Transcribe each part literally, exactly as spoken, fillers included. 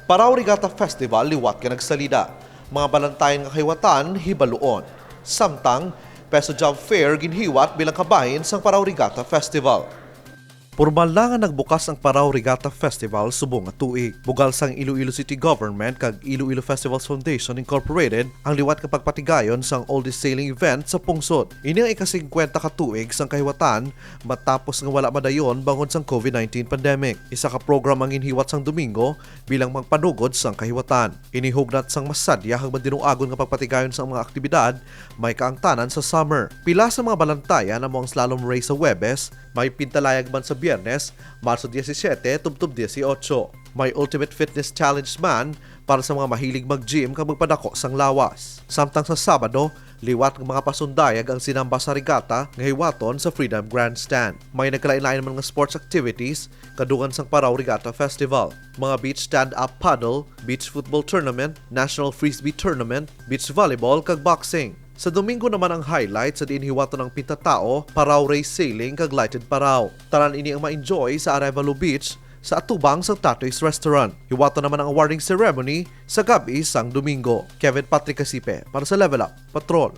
Parao Regatta Festival liwat nga nagsalida. Mga balantayan nga kahiwatan, hibaluon. Samtang, Peso Job Fair ginhiwat bilang kabahin sang Parao Regatta Festival. Pormal na nga nagbukas ang Parao Regatta Festival subong nga tuig. Bugal sang Iloilo City Government kag Iloilo Festivals Foundation Incorporated ang liwat nga pagpatigayon sang oldest sailing event sa pungsod. Ini ang ika-singkwenta ka tuig sang kahiwatan matapos nga wala madayon bangod sang COVID nineteen pandemic. Isa ka program ang ginhiwat sang Domingo bilang magpanugod sang kahiwatan. Ini hugnat sang masadya kag madinuagon nga pagpatigayon sang mga aktibidad may kaangtanan sa summer. Pila sa mga balantayan amo ang slalom race sa Huwebes, may pintalayag man sa Biyernes, Marso disisiete tubtob dieciocho. May Ultimate Fitness Challenge man para sa mga mahilig mag-gym kag magpadako sang lawas. Samtang sa Sabado, liwat nga mga pasundayag ang sinamba sa regata nga hiwaton sa Freedom Grandstand. May nagkalain-lain man nga sports activities kadugang sang Parao Regatta Festival, mga beach stand-up paddle, beach football tournament, national frisbee tournament, beach volleyball, kag boxing. Sa Domingo naman ang highlight sa diin hiwaton ang pintatao, Parao Race Sailing kag Lighted Parao. Tanan ini ang ma-enjoy sa Arevalo Beach sa atubang sang Tatoy's Restaurant. Hiwaton naman ang awarding ceremony sa gab-i sang Domingo. Kevin Patrick Casipe para sa Level Up Patrol.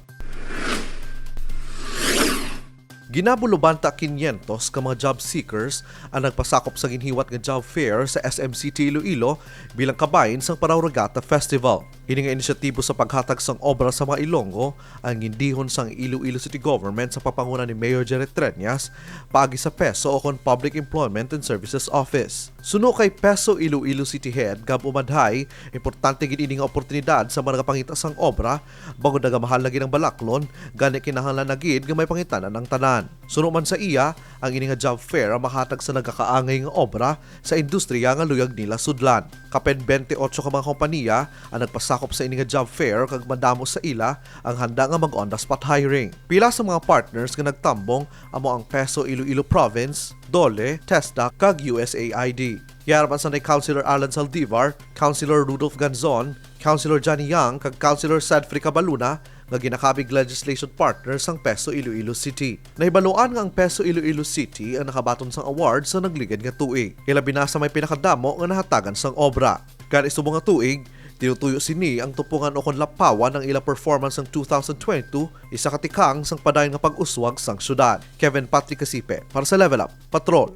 Ginabulubanta quinientos ka mga job seekers ang nagpasakop sa ginhiwat nga job fair sa S M City Iloilo bilang kabahin sang Parao Regatta Festival. Ini nga inisyatibo sa paghatag sang obra sa mga Ilonggo ang gindihon sang Iloilo City Government sa pagpanguna ni Mayor Jerry Treñas paagi sa PESO o kon Public Employment and Services Office. Suno kay PESO Iloilo City Head Gab Umadhay, importante gid ini nga oportunidad sa mga nagapangita sang obra bangod nagamahal na gid ang balaklon, gani kinahanglan na gid nga may pangitanan ang tanan. Suno man sa iya, ang ini nga job fair ang mahatag sa nagakaangay nga obra sa industriya nga luyag nila sudlan. Kapin twenty-eight ka mga kompanya ang nagpasakop sa ini nga job fair kag madamo sa ila ang handa nga mag-on-the-spot hiring. Pila sa mga partners nga nagtambong amo ang PESO Iloilo Province, DOLE, TESDA, kag U S A I D. Yara man sanay Councilor Alan Zaldivar, Councilor Rudolph Ganzon, Councilor Johnny Yang, kag Councilor Sadfrey Cabaluna nga ginakabig legislation partner sang PESO Iloilo City. Nahibaluan nga ang PESO Iloilo City ang nakabaton sang award sa nagligad nga tuig, ilabi na sa may pinakadamo nga nahatagan sang obra. Gani subong nga tuig, tinutuyo sini ang tupongan ukon lapawan ang ila performance sang two thousand twenty-two, isa ka tikang sang padayon nga pag-uswag sang syudad. Kevin Patrick Casipe para sa Level Up Patrol.